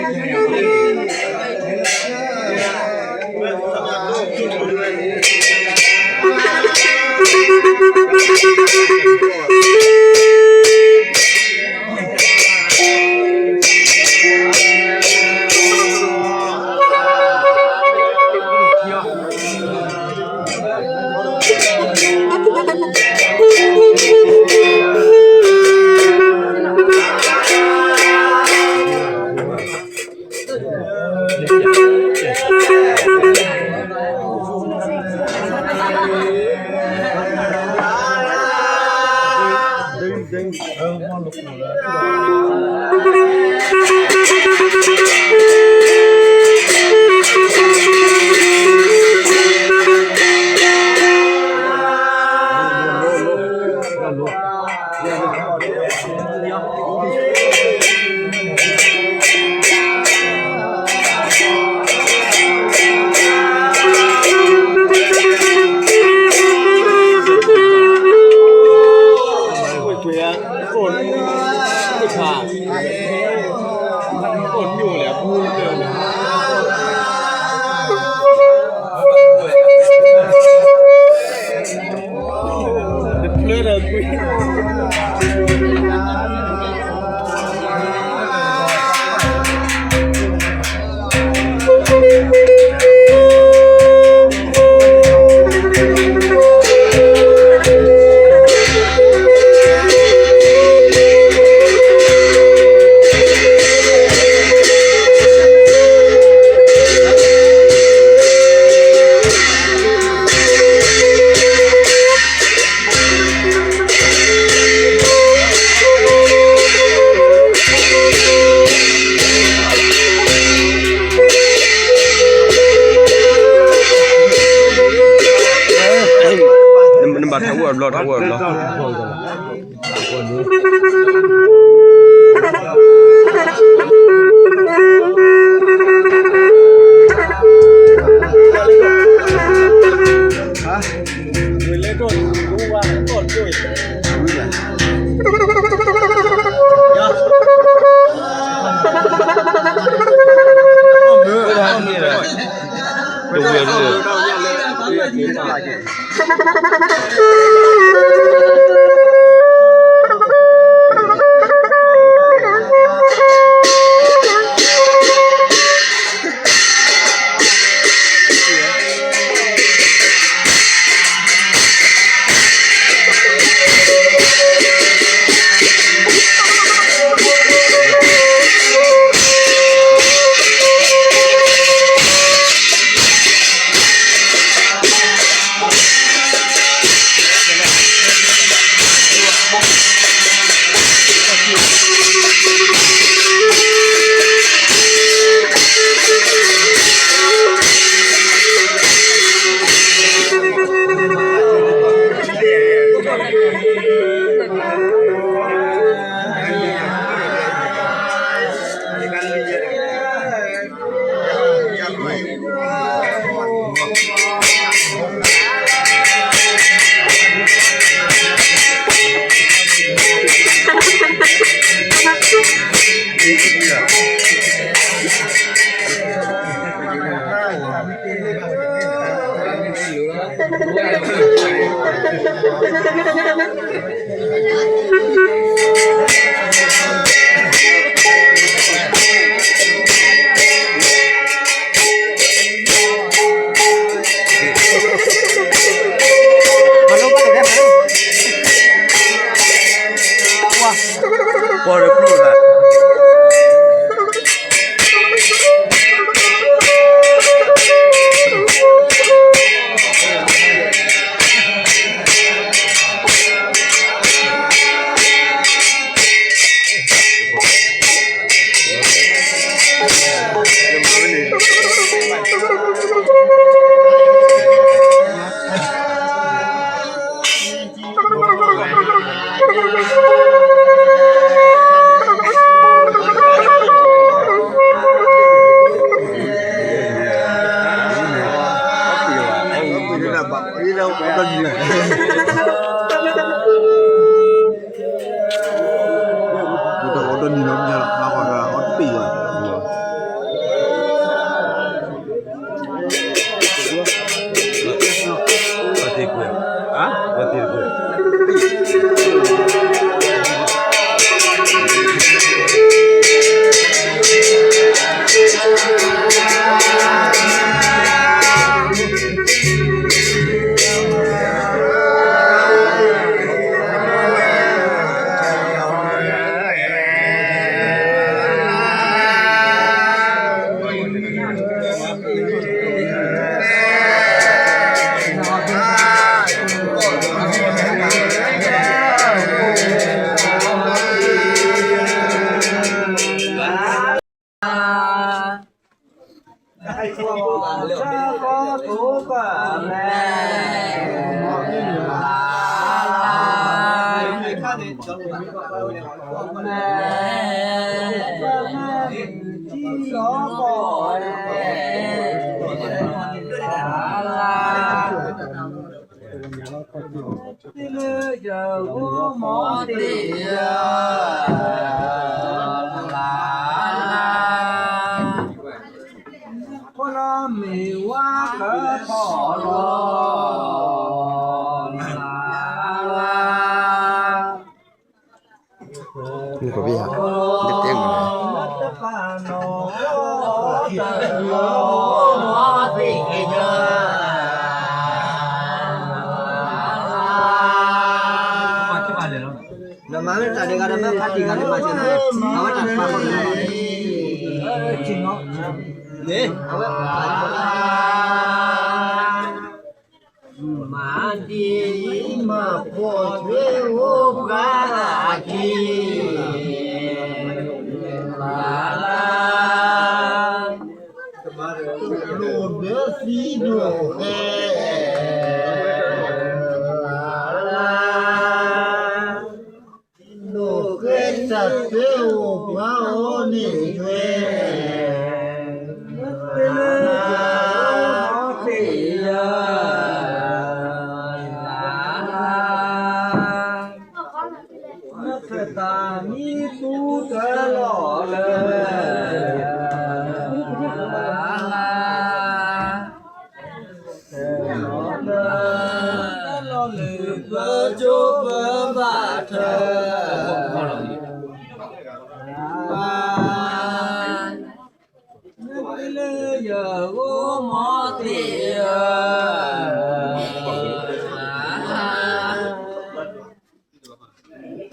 နဘၣ်ထးအိၣ်အဘျီ ထးအိၣ်အဘျီ တဝဲၢ်လၢ ပီၢ်ဒီးကျိၣ်သး ဖိလီၤမ့ၢ်ဝါကထီၣ်လီၤ နကဘၣ်ဟး နတဲမ့ၢ် နမၤဝဲတၢ်ဒဲးဂၤဒီးမ့ၢ်ဖါတံၢ်ဂၤန့ၣ်မၤစၢၤနၤ မၤဝဲတၢ်တပာ်ဃီန့ၣ် န့ၣ် အဝဲ မၤဒ်အံၤ မၤပိာ်ထွဲအိၣ်ပှၤအခံ လၢ လိၣ်ဒၢသံဒိၣ်ဃဲ ဒိၣ်ဃဲတၢ်တဲအိၣ်ပှၤအီၤန့ၣ်ထွဲ သ့ၣ်ယၤ နသတးမံသူတလီၢ်လၢ လီၢ်လၢပကၠိပဘၣ်ထၢ နကလၢယဂိၢ်မီသ့ၣ်ဧၢ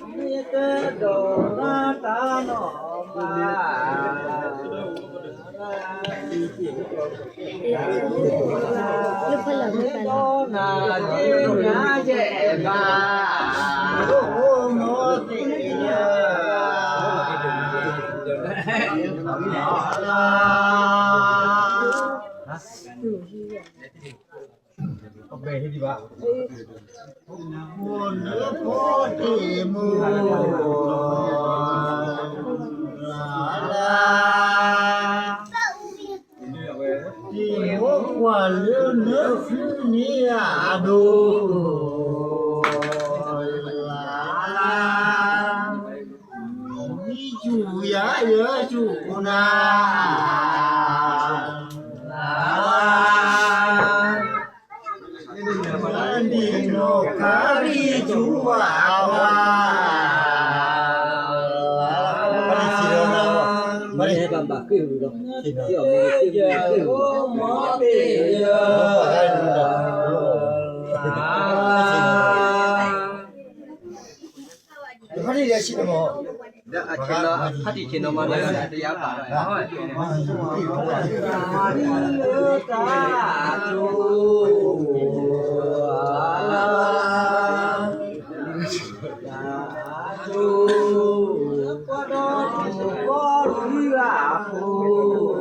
မ့ၢ်တဒိးဘၣ်တၢ်နီၢ်မး နကနၣ်က့ၤညါယဲၢ်ဘၣ် ဂိၢ်မီသ့ၣ်ဧၢ အဘဲဟ့ၣ်ဒံးဘၣ် တ့ၢ်မိၢ်ကွၢ်လၢနဖုန့ၣ်အဒိ ဝံစူၤယၤယဲစူၤနၤ ဒ်နီၢ်ခါရံစူၤဝါဝါ ဘၣ်ဘၣ်က့ၢ် ဖါတံၢ်ဆ့ၣ်နီၤမး တယါပာ်လီၤ တၢ်အၢ တၢ်အၢ ကွၢ်ဒီးတၢ်ကီတၢ်အၢအဃိ